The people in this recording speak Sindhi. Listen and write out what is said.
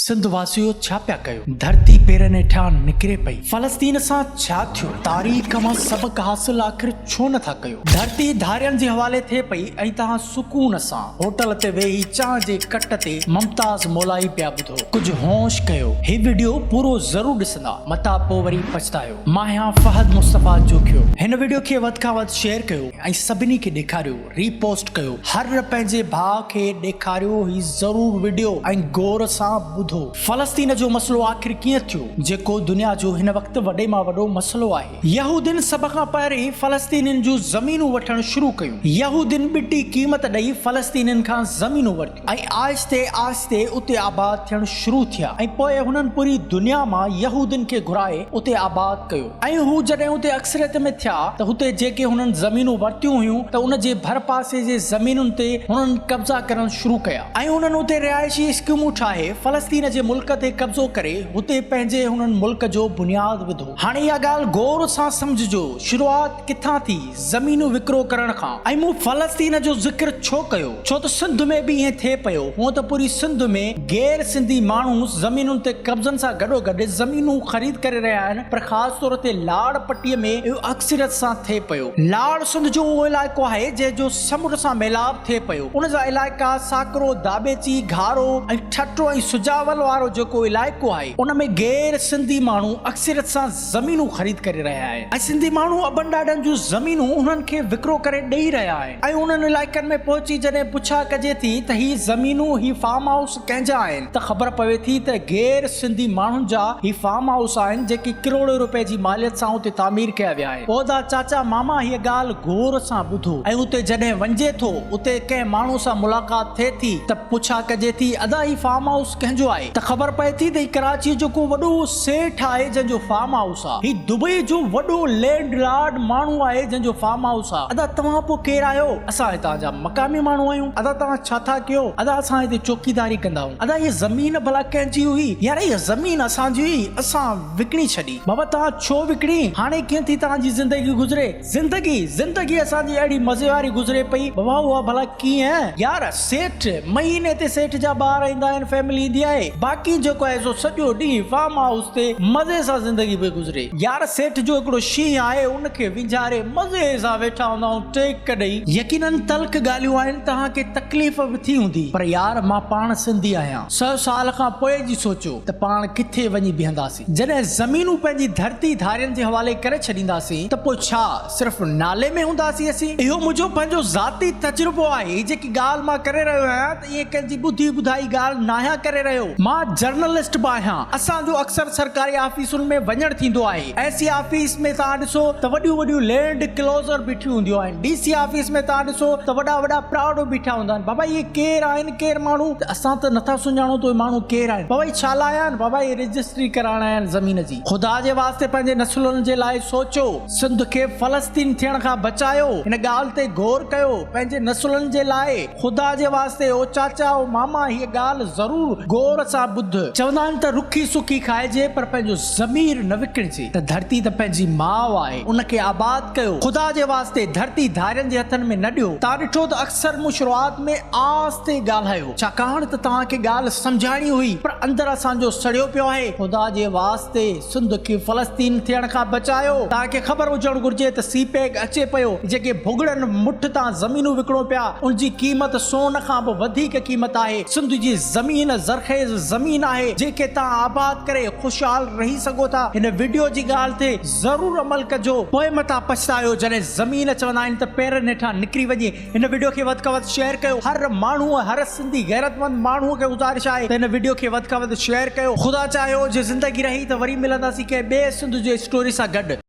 سنڌ واسيو ڇا پيا ڪيو؟ ڌرتي پيرن هيٺيان نڪري پئي. فلسطين سان ڇا ٿيو؟ تاريخ مان سبق حاصل آخر ڇو نه ٿا ڪيو؟ ڌرتي ڌارين جي حوالي ٿئي پئي ۽ توهان سڪون سان هوٽل تي ويهي چانهه جي ڪٽ تي ممتاز مولائي پيا ٻڌو. ڪجهه هوش ڪيو. هي وڊيو پورو ضرور ڏسندا متان پو وري پڇتايو. مان آهيان فهد مصطفيٰ جوکيو. هن وڊيو کي وڌ کان وڌ شيئر ڪيو ۽ سڀني کي ڏيکاريو. ري پوسٽ ڪيو هر پنهنجي ڀاء کي ڏيکاريو هي ضرور وڊيو ۽ غور سان ٻڌو. فلسطين جو مسئلو آخر ڪيئن ٿيو جيڪو دنيا جو هن وقت وڏي مان وڏو مسئلو آهي. يهودين سڀ کان پهرين فلسطينين جون زمينون وٺڻ شروع ڪيون. يهودين ٻٽي قيمت ڏئي فلسطينين کان زمينون ورتيون ۽ آهستي آهستي اتي آباد ٿيڻ شروع ٿيا ۽ پوء هنن پوري دنيا مان يهودين کي گهرائي اتي آباد ڪيو. ۽ هو جڏهن اتي اڪثريت ۾ ٿيا ته هتي جيڪي هنن زمينون ورتيون هيون ته ان جي ڀرپاسي جي زمينن تي هنن قبضا ڪرڻ شروع ڪيا ۽ هنن اتي رهائشي اسڪيمون ٺاهي فلسطين جي ملڪ تي قبضو ڪري هتي پنهنجي هنن ملڪ جو بنياد وڌو. هاڻي اها ڳالهه غور سان سمجهجو شروعات ڪٿان ٿي؟ زمينون وڪرو ڪرڻ کان. ۽ مون فلسطين جو ذڪر ڇو ڪيو؟ ڇو ته سنڌ ۾ به ائين ٿئي پيو. هونء ته پوري سنڌ ۾ غير سنڌي ماڻهو زمينن تي قبضن سان گڏوگڏ زمينون خريد ڪري رهيا آهن پر خاص طور تي لاڙ پٽي ۾ اهو اڪثريت سان ٿئي پيو. لاڙ سنڌ جو اهو علائقو آهي جنهن جو سمنڊ سان ميلاپ ٿئي پيو. ان جا علائقا ساڪرو، داٻيچي، گهارو ۽ ٺٽو ۽ سجاول وارو جيڪو علائقو آهي ان ۾ غير سنڌي ماڻهو اڪثريت سان زمينون خريد ڪري رهيا آهن ۽ سنڌي ماڻهو ابن ڏاڏن جون زمينون انهن کي وڪرو ڪري ڏئي رهيا آهن ۽ انهن علائقن ۾ پهچي جڏهن پڇا ڪجي ٿي ته هي زمينون هي فارم هائوس ڪنهن جا آهن ته خبر پوي ٿي ته غير سنڌي ماڻهن جا هي فارم هائوس آهن جيڪي ڪروڙين روپين جي ماليت سان اتي تعمير ڪيا ويا آهن. پوء ادا چاچا ماما هيء ڳالهه غور سان ٻڌو ۽ اتي جڏهن وڃجي ٿو اتي ڪنهن ماڻهو سان ملاقات ٿئي ٿي ته پڇا ڪجي ٿي ادا هي فارم هائوس ڪنهن جو آهي ته خبر پئي ٿي ته هي ڪراچيء جو ڪو وڏو سيٺ آهي جنهن جو فارم هائوس آ. هي دبئي جو وڏو لينڊ لارڊ ماڻهو آهي جنهن جو فارم هائوس آ. ادا توهان پوء ڪير آهيو؟ اسان هتان جا مقامي ماڻهو آهيون. ادا توهان ڇا ٿا ڪيو؟ ادا اسان هتي چوڪيداري ڪندا آهيون. ادا هيء زمين ڀلا ڪنهن جي هئي؟ يار هيء زمين اسان جي هئي اسان وڪڻي ڇڏي. بابا توهان ڇو وڪڻي؟ هاڻي ڪيئن ٿي توهان جي زندگي گذري؟ زندگي، زندگي اسان جي اهڙي مزي واري گذري پئي. بابا اها ڀلا ڪيئن؟ يار سيٺ، مهيني تي سيٺ جا ٻار ايندا آهن، فيملي ايندي آهي. باقي جيڪو آهي سو سڄو ڏينهن فارم هائوس تي مزي سان زندگي پئي گذري. يار سيٺ جو هڪڙو شينهن آهي، ان کي وينجهاري مزي سان ويٺا هوندا آهيون ٽيڪ ڏئي. يقينن تلخ ڳالهيون آهن، توهان کي تڪليف به ٿي هوندي، پر يار مان پاڻ سنڌي آهيان. سئو سال کان پوء جي سوچيو ته پاڻ ڪٿي وڃي بيهنداسين. جڏهن زمينون پنهنجي ڌرتي ڌارين جي حوالي ڪري ڇڏينداسين ته پوء ڇا صرف نالي ۾ هونداسين اسين؟ اهو منهنجو پنهنجو ذاتي تجربو آهي. هي جيڪي ڳالهه مان ڪري رهيو آهيان ته ائين ڪنهن جي ٻڌي ٻڌائي ڳالهه ناهيان ڪري رهيو. مان جرنلسٽ به آهيان. اسان جو اڪثر سرڪاري آفيسن ۾ وڃڻ ٿيندو آهي. اي سي آفيس ۾ توهان ڏسو ته وڏيون وڏيون لينڊ ڪلوزر بيٺيون هونديون آهن. ڊي سي آفيس ۾ توهان ڏسو ته وڏا وڏا پراڊو بيٺا هوندا آهن. بابا اهي ڪير آهن؟ ڪير ماڻهو ته اسان ته نٿا سڃاڻون ته اهي ماڻهو ڪير آهن. بابا هي ڇا لاء آيا آهن؟ بابا اهي رجسٽري ڪرائڻ آيا آهن زمين جي. خدا جي واسطي پنهنجي نسلن جي لاء سوچو. سنڌ کي فلسطين ٿيڻ کان بچايو. هن ڳالهه تي غور ڪيو. پنهنجي نسلن جي لاء خدا جي واسطي او چاچا او ماما هيء ڳالهه ضرور غور سان ٻڌ. چوندا آهن ته رکي سکي کائجي پر پنهنجو ضمير نه وڪڻجي ته ڌرتي ته پنهنجي ماء آهي ان کي آباد ڪيو. خدا جي واسطي ڌرتي ڌارين جي هٿن ۾ نه ڏيو. توهان ڏٺو ته اڪثر مون شروعات ۾ آهستي ڳالهايو، ڇاڪاڻ ته توهان کي ڳالهه سمجهائڻي هئي، پر اندر اسان جو سڙيو پيو آهي. خدا جي واسطي سنڌ کي فلسطين ٿيڻ کان بچايو. توهان کي خبر هجڻ گهرجي ته سي پيڪ اچي پيو، جيڪي ڀڳڙن مٺ تان زمينون وڪڻو پيا، ان جي قيمت سون کان به وڌيڪ قيمت آهي. سنڌ جي زمين زرخيز زمين آهي، جنهن کي توهان آباد ڪري خوشحال رهي سگهو ٿا. هن وڊيو جي ڳالهه تي ضرور عمل ڪجو پوء متان پڇتايو جڏهن زمين چوندا آهن ته پيرن هيٺان نڪري وڃي هن وڊيو کي وڌ کان وڌ شيئر ڪيو هر ماڻهو هر سنڌي غيرتمند ماڻهو کي گذارش آهي ته هن وڊيو کي وڌ کان وڌ شيئر ڪيو خدا چاهيو جي زندگي رهي ته وري ملنداسين ڪنهن ٻئي سنڌ جي اسٽوري سان گڏ.